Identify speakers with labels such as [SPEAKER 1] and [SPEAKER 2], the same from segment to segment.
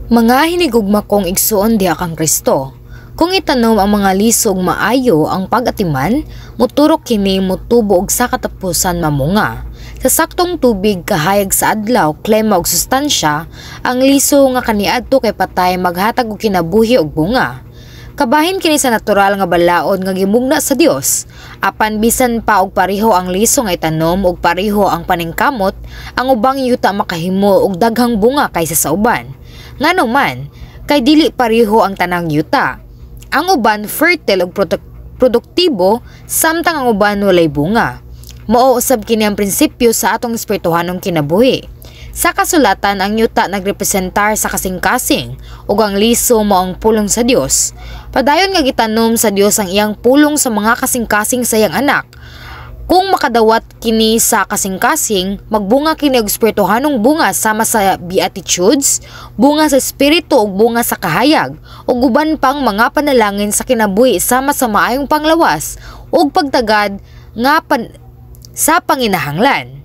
[SPEAKER 1] Mga hinigugma kong igsuon diha kang Kristo. Kung itanom ang mga liso og maayo ang pag-atiman, muturok kini, mutubo og sa katapusan mamunga. Sa saktong tubig, kahayag sa adlaw, klima ug sustansya, ang liso nga kaniadto kay patay maghatag og kinabuhi ug bunga. Kabahin kini sa natural nga balaod nga gimugna sa Dios. Apan bisan pa og pareho ang liso nga itanom ug pareho ang paningkamot, ang ubang yuta makahimo og daghang bunga kaysa sa uban. Ngano man? Kay dili pareho ang tanang yuta. Ang uban fertile ug produktibo samtang ang uban walay bunga. Mao usab kini ang prinsipyo sa atong espirituhanong kinabuhi. Sa kasulatan, ang yuta nagrepresentar sa kasing-kasing ug ang liso mao ang pulong sa Dios. Padayon nga gitanom sa Dios ang iyang pulong sa mga kasing-kasing sa iyang anak. Kung makadawat kini sa kasing-kasing, magbunga kini og espirituhanong bunga sama sa beatitudes, bunga sa espiritu ug bunga sa kahayag, ug uban pang mga panalangin sa kinabuhi sama sa maayong panglawas ug pagtagad nga sa panginahanglan.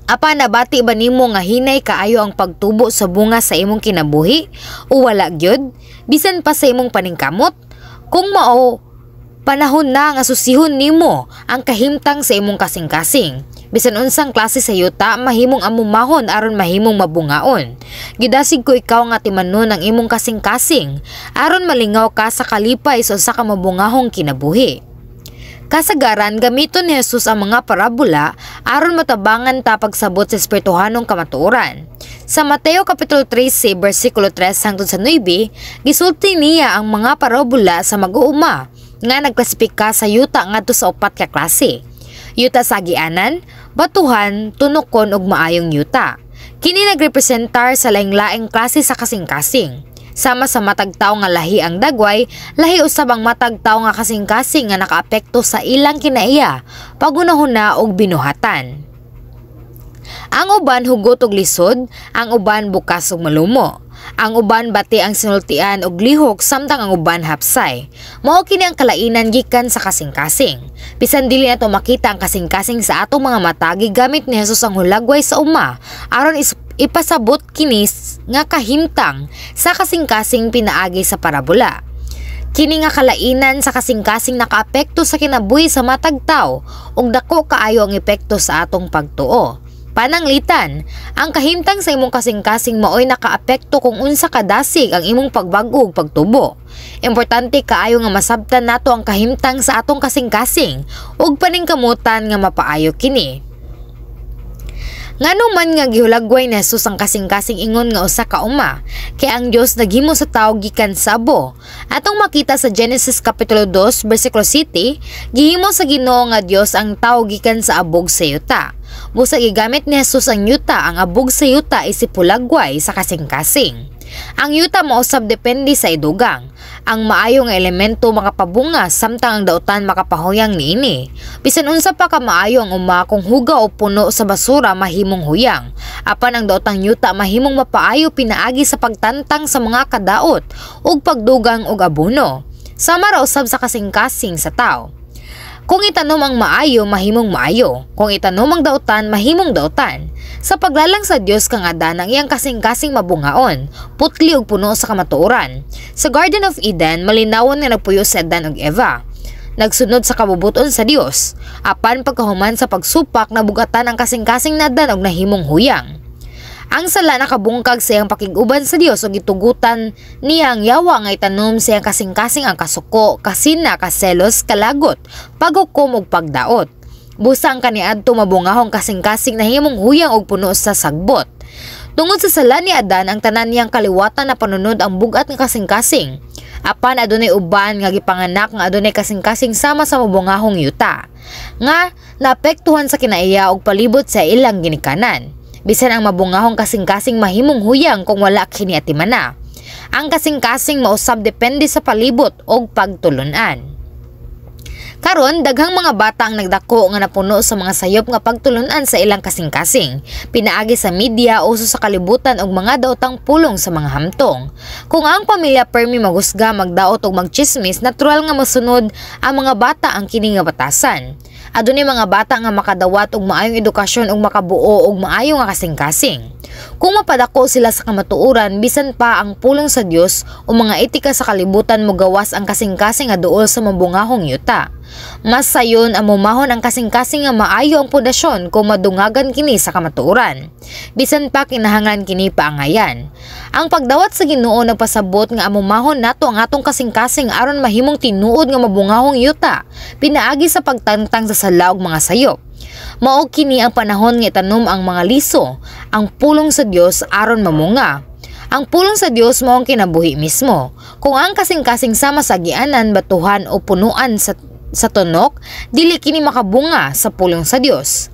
[SPEAKER 1] Apan nabati ba nimo nga hinay kaayo ang pagtubo sa bunga sa imong kinabuhi o wala gyud bisan pa sa imong paningkamot? Kung mao, panahon na nga susihon nimo ang kahimtang sa imong kasing-kasing. Bisan unsang klase sa yuta, mahimong amumahon aron mahimong mabungaon. Gidasig ko ikaw nga timanon ang imong kasing-kasing aron malingaw ka sa kalipay sa usa ka mabungahong kinabuhi. Kasagaran, gamiton ni Jesus ang mga parabola aron matabangan ta pagsabot sa espirituhanong kamatuoran. Sa Mateo Kapitulo 13, bersikulo 3 hangtod sa 9, gisulti niya ang mga parabola sa mag-uuma nga nagklasipika sa yuta ngadto sa upat ka klase: yuta sa agianan, batuhan, tunokon ug maayong yuta. Kini nagrepresentar sa laing-laing klase sa kasing-kasing. Sama sa matag tawo nga lahi ang dagway, lahi usab ang matag tawo nga kasing-kasing nga nakaapekto sa ilang kinaiya, paghunahuna ug binuhatan. Ang uban hugot ug lisod, ang uban bukas ug malumo. Ang uban bati ang sinultian ug lihok samtang ang uban hapsay. Mao kini ang kalainan gikan sa kasing-kasing. Bisan dili nato makita ang kasing-kasing sa atong mga mata, gigamit ni Jesus ang hulagway sa uma aron ipasabot kini nga kahimtang sa kasing-kasing pinaagi sa parabola. Kini nga kalainan sa kasing-kasing nakaapekto sa kinabuhi sa matag tawo ug dako kaayo ang epekto sa atong pagtuo. Pananglitan, ang kahimtang sa imong kasing-kasing maoy nakaapekto kung unsa kadasig ang imong pagbag-o ug pagtubo. Importante kaayo nga masabtan nato ang kahimtang sa atong kasing-kasing ug paningkamutan nga mapaayo kini. Ngano man nga gihulagway ni Jesus ang kasing-kasing ingon nga usa ka uma? Kay ang Dios naghimo sa tawo gikan sa abo. Atong makita sa Genesis kapitulo 2 bersikulo 7, gihimo sa Ginoo nga Dios ang tawo gikan sa abog sa yuta. Busa gigamit ni Jesus ang yuta, ang abog sa yuta isip hulagway sa kasing-kasing. Ang yuta mausab depende sa idugang. Ang maayo nga elemento makapabunga samtang ang dautan makapahuyang niini. Bisan unsa pa ka maayo ang uma, kung huga o puno sa basura, mahimong huyang. Apan ang daotang yuta mahimong mapaayo pinaagi sa pagtantang sa mga kadaot ug pagdugang og abono. Sama ra usab sa kasing-kasing sa tao. Kung itanom ang maayo, mahimong maayo. Kung itanom ang dautan, mahimong dautan. Sa paglalang sa Dios kang Adan, ang iyang kasing-kasing mabungaon, putli ug puno sa kamatuoran. Sa Garden of Eden, malinawon nga nagpuyo si Adan ug Eva nagsunod sa kabubuton sa Dios. Apan pagkahuman sa pagsupak, nabugatan ang kasing-kasing na Adan ug nahimong huyang. Ang sala nakabungkag sa iyang pakig-uban sa Dios ug gitugutan niya ang yawa nga itanom sa iyang kasing-kasing ang kasuko, kasina, kaselos, kalagot, paghukom ug pagdaot. Busa ang kaniadto mabungahong kasing-kasing nahimong huyang ug puno sa sagbot. Tungod sa sala ni Adan, ang tanan niyang kaliwatan na panunod ang bugat nga kasing-kasing. Apan adunay uban nga gipanganak nga adunay kasing-kasing sama sa mabungahong yuta nga naapektuhan sa kinaiya ug palibot sa ilang ginikanan. Bisan ang mabungahong kasing-kasing mahimong huyang kung wala kini atimana. Ang kasing-kasing mausab depende sa palibot og pagtulunan. Karon, daghang mga bata ang nagdako nga napuno sa mga sayop nga pagtulunan sa ilang kasing-kasing. Pinaagi sa media, uso sa kalibutan og mga daotang pulong sa mga hamtong. Kung ang pamilya permi maghusga, magdaot og magchismis, natural nga masunod ang mga bata ang kini nga batasan. Adunay mga bata nga makadawat og maayong edukasyon ug makabuo og maayo nga kasing-kasing. Kung mapadako sila sa kamatuoran, bisan pa ang pulong sa Dios o mga etika sa kalibutan mogawas ang kasing-kasing nga duol sa mabungahong yuta. Mas sayon amumahon ang kasing-kasing nga maayo ang pundasyon kung madungagan kini sa kamatuoran. Bisan pa kinahanglan kini paangayan. Ang pagdawat sa Ginoo nagpasabot nga amumahon nato ang atong kasing-kasing aron mahimong tinuod nga mabungahong yuta pinaagi sa pagtangtang sa sala ug mga sayop. Mao kini ang panahon nga itanom ang mga liso, ang pulong sa Dios aron mamunga. Ang pulong sa Dios mao ang kinabuhi mismo. Kung ang kasing-kasing sama sa agianan, batuhan o punuan sa tunok, dili kini makabunga sa pulong sa Dios.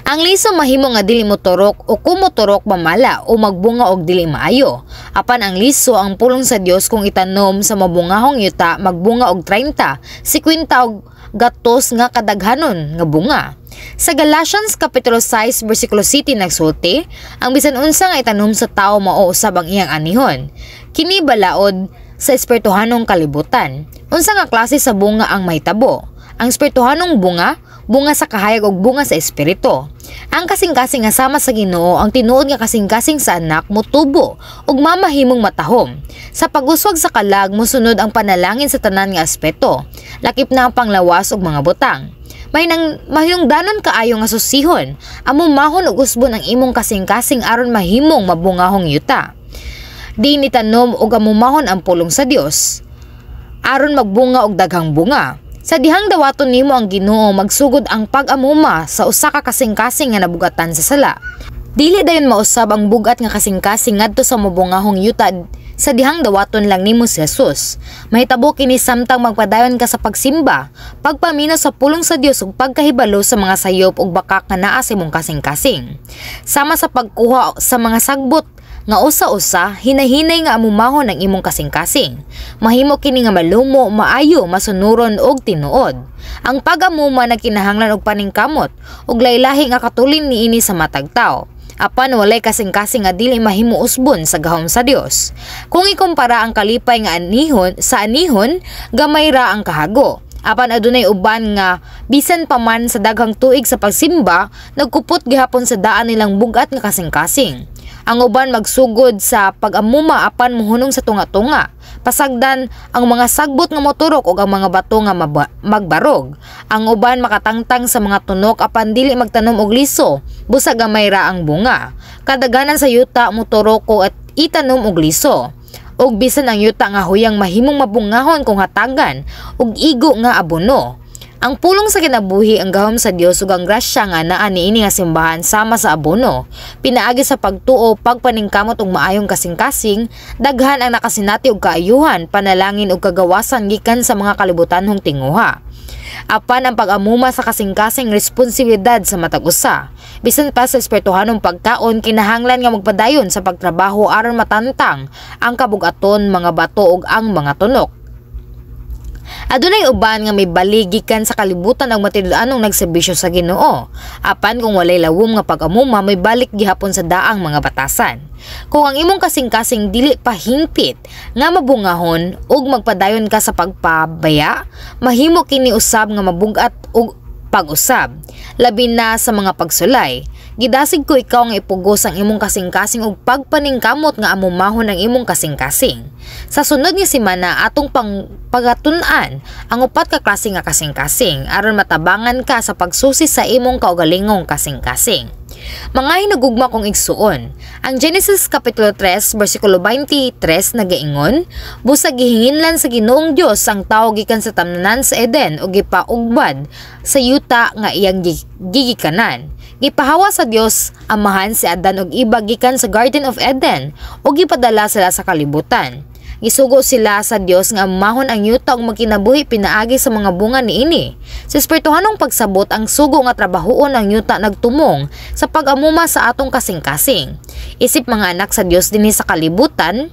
[SPEAKER 1] Ang liso mahimo nga dili moturok o kung moturok mamala o magbunga og dili maayo. Apan ang liso, ang pulong sa Dios, kung itanom sa mabungahong yuta, magbunga og 30, 50 og gatos nga kadaghanon nga bunga. Sa Galatians kapitulo 6 bersikulo 7 nagsulti, ang bisan unsa nga itanom sa tawo, mao usab ang iyang anihon. Kini balaod sa espirituhanong kalibutan. Unsa nga klase sa bunga ang mahitabo? Ang espirituhanong bunga, bunga sa kahayag ug bunga sa espiritu. Ang kasing-kasing nga sama sa Ginoo, ang tinuod nga kasing-kasing sa anak, motubo ug mamahimong matahom. Sa paguswag sa kalag, mosunod ang panalangin sa tanan nga aspeto, lakip na ang panglawas ug mga butang. May nang mahinungdanon kaayo nga susihon, amumahon ug usbon ang imong kasing-kasing aron mahimong mabungahong yuta. Diin itanom ug amumahon ang pulong sa Dios aron magbunga og daghang bunga. Sa dihang dawaton nimo ang Ginoo, magsugod ang pag-amuma sa usa ka kasing-kasing nga nabugatan sa sala. Dili dayon mausab ang bugat nga kasing-kasing ngadto sa mabungahong yuta sa dihang dawaton lang nimo si Jesus. Mahitabo kini samtang magpadayon ka sa pagsimba, pagpaminaw sa pulong sa Dios ug pagkahibalo sa mga sayop ug bakak nga naa sa imong kasing-kasing. Sama sa pagkuha sa mga sagbot nga usa-usa, hinahinay nga amumahon ang imong kasing-kasing. Mahimo kini nga malumo, maayo, masunuron og tinuod. Ang pag-amuma nagkinahanglan og paningkamot ug laylahi nga katulin niini sa matag tawo. Apan walay kasing-kasing nga dili mahimo usbon sa gahom sa Dios. Kung ikumpara ang kalipay nga anihon sa anihon, gamay ra ang kahago. Apan adunay uban nga bisan pa man sa daghang tuig sa pagsimba, nagkupot gihapon sa daan nilang bugat nga kasing-kasing. Ang uban magsugod sa pag-amuma apan mohunong sa tunga-tunga. Pasagdan ang mga sagbot nga moturok ug ang mga bato nga magbarog. Ang uban makatangtang sa mga tunok apan dili magtanom og liso, busa gamay ra ang bunga. Kadaghanan sa yuta moturok ko at itanom og liso. Ug bisan ang yuta nga huyang mahimong mabungahon kung hatagan og igo nga abono. Ang pulong sa kinabuhi, ang gahom sa Dios ug ang grasya nga naa niini nga simbahan sama sa abono. Pinaagi sa pagtuo, pagpaningkamot ug maayong kasing-kasing, daghan ang nakasinati og kaayuhan, panalangin ug kagawasan gikan sa mga kalibutanhong tinguha. Apan ang pag-amuma sa kasing-kasing responsibilidad sa matag usa. Bisan pa sa espirituhanong pagkaon, kinahanglan nga magpadayon sa pagtrabaho aron matantang ang kabugaton, mga bato ug ang mga tunok. Adunay uban nga may bali gikan sa kalibutan ug matinud-anong nagserbisyo sa Ginoo. Apan kung walay lawom nga pag-amuma, may balik gihapon sa daang mga batasan. Kung ang imong kasing-kasing dili pa hingpit nga mabungahon ug magpadayon ka sa pagpabaya, mahimo kini usab nga mabugat og pag-usab, labi na sa mga pagsulay. Gidasig ko ikaw nga ipugos ang imong kasing-kasing ug pagpaningkamot nga amumahon ang imong kasing-kasing. Sa sunod nga semana, atong pang pagatun-an ang upat ka klase nga kasing-kasing aron matabangan ka sa pagsusi sa imong kaugalingong kasing-kasing. Mga hinugugma kong igsuon, ang Genesis Kapitulo 3 versikulo 23 nagaingon, "Busag gihinginlan sa Ginoong Dios ang tawo gikan sa tamnanan sa Eden ug gipaugbad sa yuta nga iyang gigikanan." Gipahawa sa Dios Amahan si Adan ug Eva gikan sa Garden of Eden ug gipadala sila sa kalibutan. Gisugo sila sa Dios nga amahon ang yuta ug magkinabuhi pinaagi sa mga bunga niini. Sa espirituhanong pagsabot, ang sugo nga trabahoon ang yuta nagtumong sa pag-amuma sa atong kasing-kasing. Isip mga anak sa Dios dinhi sa kalibutan,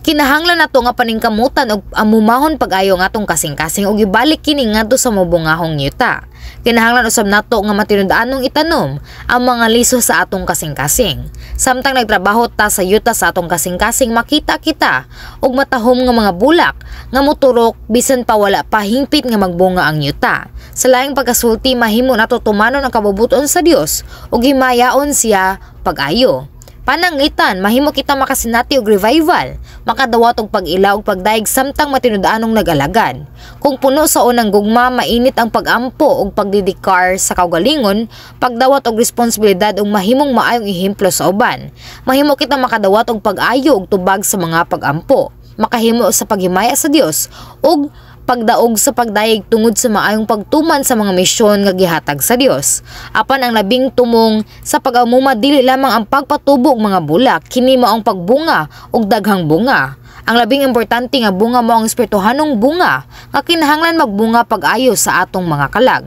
[SPEAKER 1] Kinahanglan nato nga paningkamutan og amumahon pag-ayo ang atong kasing-kasing ug ibalik kini ngadto sa mubungahong yuta. Kinahanglan usab nato nga matinud-anong itanom ang mga liso sa atong kasing-kasing. Samtang nagtrabaho ta sa yuta sa atong kasing-kasing, makita kita og matahom nga mga bulak nga moturok bisan pa wala pa hingpit nga magbunga ang yuta. Sa laing pagkasulti, mahimo nato tumanon ang kabubut-on sa Dios ug himayaon siya pag-ayo. Pananglitan, mahimo kita makasinati og revival, makadawat og pag-ila og pagdayeg samtang matinud-anong nag-alagad. Kung puno sa unang gugma, mainit ang pag-ampo ug pagdedikar sa kaugalingon, pagdawat og responsibilidad ug mahimong maayong ehemplo sa uban. Mahimo kita makadawat og pag-ayo ug tubag sa mga pag-ampo, makahimo sa paghimaya sa Dios ug pagdaog sa pagdayeg tungod sa maayong pagtuman sa mga misyon nga gihatag sa Dios. Apan ang labing tumong sa pag-amuma dili lamang ang pagpatubo og mga bulak, kini mao ang pagbunga og daghang bunga. Ang labing importante nga bunga mao ang espirituhanong bunga nga kinahanglan magbunga pag-ayo sa atong mga kalag.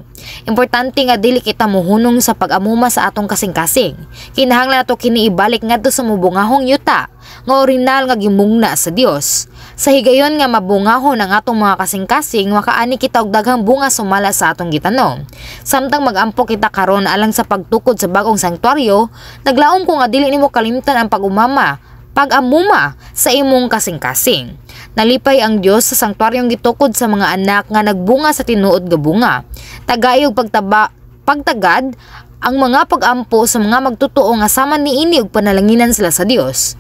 [SPEAKER 1] Importante nga dili kita mohunong sa pag-amuma sa atong kasing-kasing. Kinahanglan nato kini ibalik ngadto sa mubungahong yuta nga orihinal nga gimugna sa Dios. Sa higayon nga mabungahon ang atong mga kasing-kasing, makaani kita og daghang bunga sumala sa atong gitanom. Samtang magampo kita karon alang sa pagtukod sa bagong sanktuaryo, naglaom ko nga dili nimo kalimtan ang pag-amuma sa imong kasing-kasing. Nalipay ang Dios sa sanktuaryong gitukod sa mga anak nga nagbunga sa tinuod nga bunga. Tagai og pagtaba, pagtagad ang mga pag-ampo sa mga magtotoo nga sama niini ug panalanginan sila sa Dios.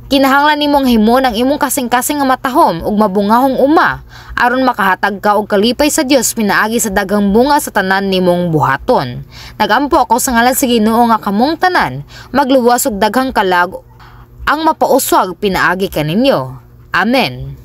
[SPEAKER 1] Kinahanglan nimong himon ang imong kasing-kasing nga matahom ug mabungahong uma aron makahatag ka og kalipay sa Dios pinaagi sa daghang bunga sa tanan nimong buhaton. Nagampo ako sa ngalan sa Ginoo nga kamong tanan magluwas og daghang kalag ang mapauswag pinaagi kaninyo. Amen.